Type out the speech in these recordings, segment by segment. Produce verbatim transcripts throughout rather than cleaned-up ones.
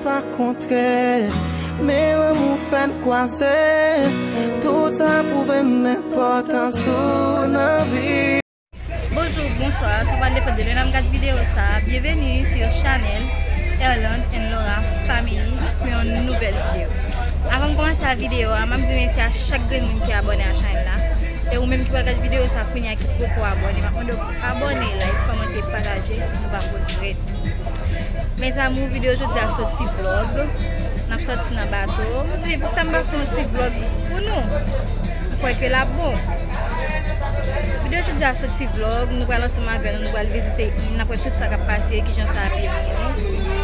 Pa kontrè, men lanmou fè n kwaze. Tout sa pwouve m enpòtans ou nan vi. Bonjou, bonswa, sa va depann de lè n ap gad videyo sa. Byenveni sou chanèl Erlande and Laura Family pou yon nouvèl videyo. Avan m kòmanse a videyo a, m ap di mèsi a chak grenn moun ki abòne a chanèl la. E ou menm ki pral gad videyo sa kounye a ki poko abòne, m ap mande w pou abòne, like, kòmante, pataje, nou p ap regrèt. Mes amours, videyo jodi a soti vlog. N ap sòti nan bato. M di, poukisa m pa fè yon ti vlog pou nou? M kwè ke l ap bon. Videyo jodi a soti vlog. Nou pral ansanm avè nou, nou pral vizite il, n ap wè tout sa k ap pase, kijan sa ap ye pou nou.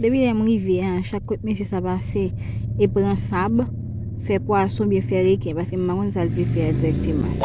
Depi lè m rive a, chak kot mesye sa pase e pran sab, fè pwason oubyen fè reken, paske m pa konn sa l vle fè egzakteman.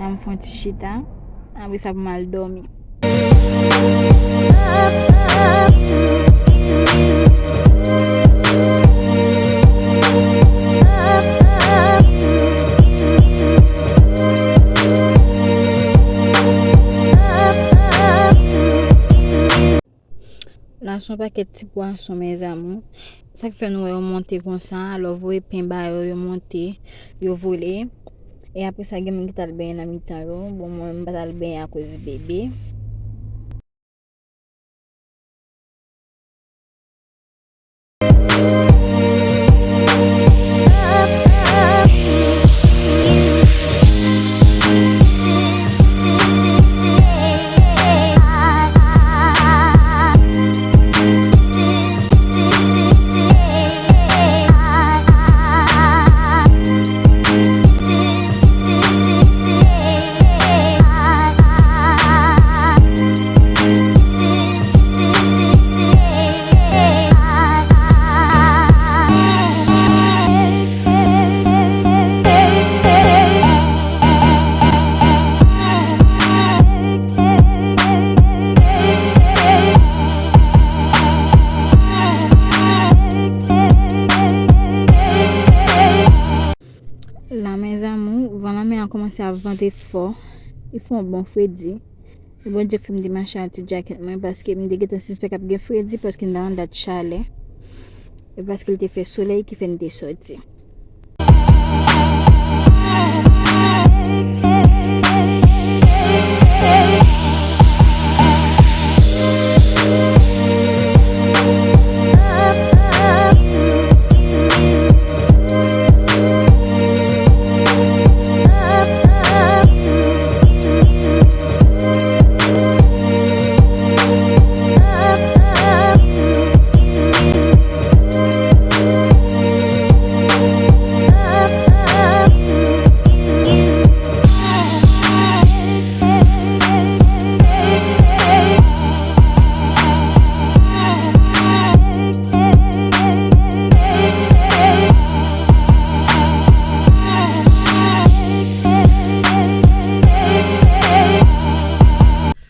M fè yon ti chita. Apre sa, pou m al dòmi. La se yon pakèt ti pwason, mes amours. Sa k fè nou wè yo monte konsa, alò voye pen ba yo, yo monte, yo vole. E apre sa, gen moun ki t al benyen nan mitan yo. Bon, mwen, m pa t al benyen akoz bebe. La, mes amours, van lanmè a kòmanse ap vante fò. Li fè yon bon fredi. E Bondye fè m te mache ak ti djakèt mwen, paske m te gentan sispèk ap gen fredi, paske n nan dat chalè. E paske l te fè solèy ki fè n te sòti.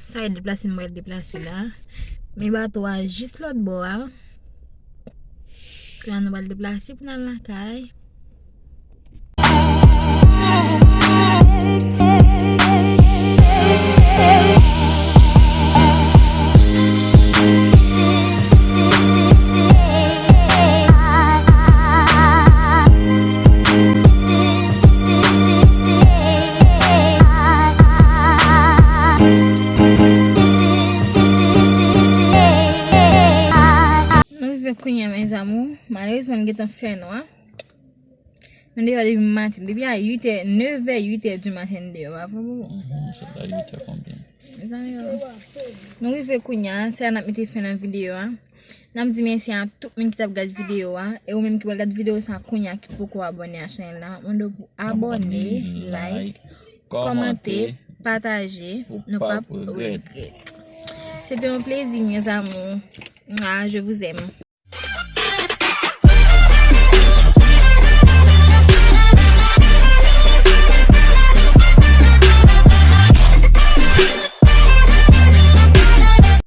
Sa e deplase m pral deplase la. Men bato a jis lòt bò a. Kounye a nou pral deplase pou n al lakay. Nou rive kounye a, mes amours. Malerezman, li gentan fènwa. Nou deyò depi maten. Depi a uit è, nèf è, uit è di maten, nou deyò, pa vre, Bobo? Mhm, se pa uit è konbyen? Mezanmi, yo. Nou rive kounye a, se la n ap mete fen nan videyo a. N ap di mèsi a tout moun ki t ap gad videyo a. E ou menm ki pral gad videyo sa kounye a, ki poko abòne a chanèl la, mande w pou abòne, like, kòmante, pataje. Nou p ap regrèt. Se te yon plezi, mes amours. Mwa, je vous aime.